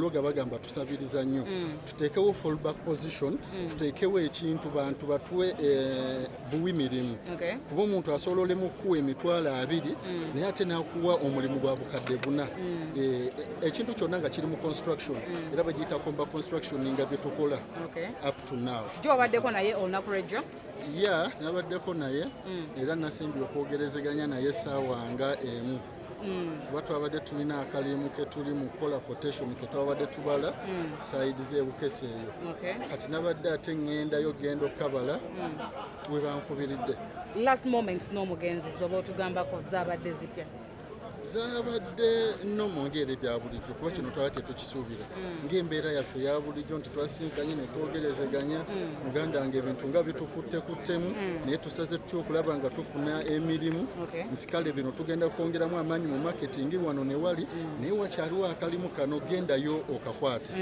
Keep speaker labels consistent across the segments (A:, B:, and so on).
A: Blogger bagamba tusabiriza nnyo. Tuteekewo fallback position, tuteekewo ekintu bantu batuwe buwi mirimu, kuba omuntu asobola olemu okukuwa 200,000, naye ate n'akuwa omulimu gwa 40,000. Ekintu kyonna nga kiri mu construction, era bagiyita komba construction, nga bye tukola up to now.
B: Gyo obaddeko naye olunaku lwejjo?
A: Ya, nabaddeko naye, era nasembye okwogerezeganya naye essaawa nga 1, kuba twabadde tulina akalimu ke tuli mu kukola quotation, ke twabadde tubala side z'ebukesa eyo. Kati nabadde ate ŋŋendayo genda okukabala we bankubiridde.
B: Last moments n'omugenzi zoba otugambako zabadde zitya?
A: Zabadde nomo ng'era ebya bulijjo, kuba kino twaba tetukisuubira, ng'embeera yaffe eya bulijjo nti twasinkanye ne twogerezeganya. Muganda nga ebintu nga bitukuttekuttemu, naye tusaze tutya okulaba nga tufuna emirimu, nti kale bino tugenda kwongeramu amaanyi mu marketing wano ne wali, naye wakyaliwo akalimu kano, gendayo okakwate,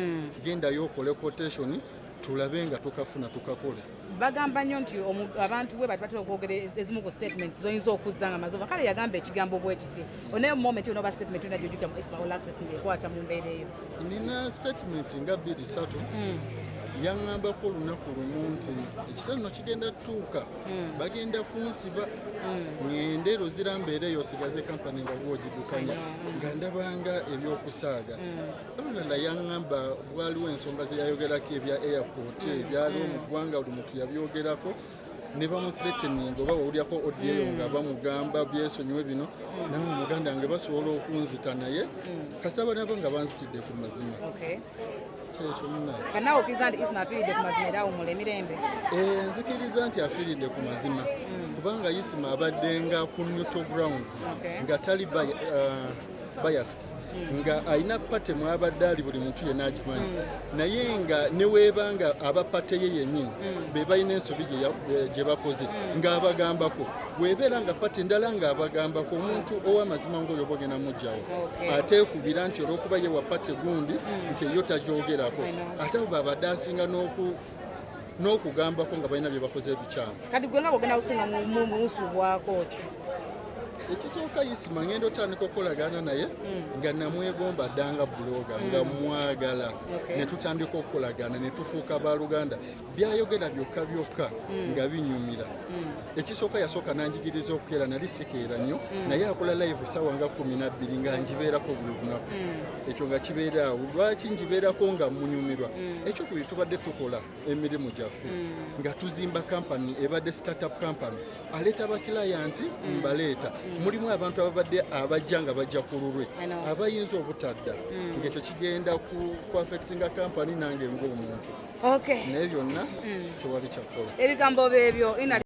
A: gendayo okole quotation, tulabe nga tukafuna tukakole.
B: Bagamba nnyo nti abantu bwe bati batera okwogera ezimu ku statements zoyinza okuzza nga mazova kale yagamba ekigambo bwe kiti onaye moment yona oba statement yona gyojjukira mu Isma All Access ng'ekwata mu mbeera eyo.
A: Nina statement nga bbiri satu. Yaŋŋambako olunaku lumu nti ekiseera nno kigenda tutuuka, bagenda kunsiba, ŋŋende Luzira, mbeera eyo, osigaze kampani nga gwogiddukanya, nga ndabanga ebyokusaaga. Olulala yaŋŋamba waliwo ensonga ze yayogerako ebya airport ebyaliwo mu ggwanga, buli muntu yabyogerako ne bamuthreatening, oba wawulyako audio eyo nga bamugamba byesonyiwe bino, nawe muganda wange basobola okunzita, naye kasita banaba nga banzitidde ku mazima. Kyekyo munange.
B: Kanaawe okkiriza nti Isma afiiridde ku mazima era awummula emirembe?
A: Nzikiriza nti afiiridde ku mazima, kubanga Isima abadde nga ku neutral grounds, nga tali biased, nga alina party mwabadde ali, buli muntu yenna agimanyi, naye nga neweebanga aba party ye yennyini be balina ensobi gye bakoze ng'abagambako, bwebeera nga party endala ng'abagambako. Omuntu ow'amazima ng'oyo oba ogenda mugjawo ateekubira nti olw'okuba ye wa party gundi nti eyo tagyogerako?
B: I know.
A: Ate abo babadde asinga n'okugambako nga balina bye bakoze ebikyamu.
B: Kati gwe nga bwogenda kusinga muusubwako ki?
A: Ekisooka, Isima ngenda otandika okukolagana naye nga namwegomba dda nga blogger, nga mwagala, ne tutandika okukolagana ne tufuuka baluganda. Byayogera byokka byokka nga binyumira. Ekisooka, yasooka nanjigiriza okukeera. Nali sikeera nnyo, naye akola live sawa nga 12, nga njibeerako buli lunaku. Ekyo nga kibeera awo. Lwaki njibeerako? Nga munyumirwa. Ekyokubiri, tubadde tukola emirimu gyaffe nga tuzimba kampani, ebadde startup company. Aleeta baclient, mbaleeta. Mulimu abantu ababadde abajja nga bajja ku lulwe,
B: I know.
A: abayinza obutadda, ng'ekyo kigenda ku affectinga kampani nange ng'omuntu. Naye byonna tewali kyakukola.
B: Ebigambo byebyo ina.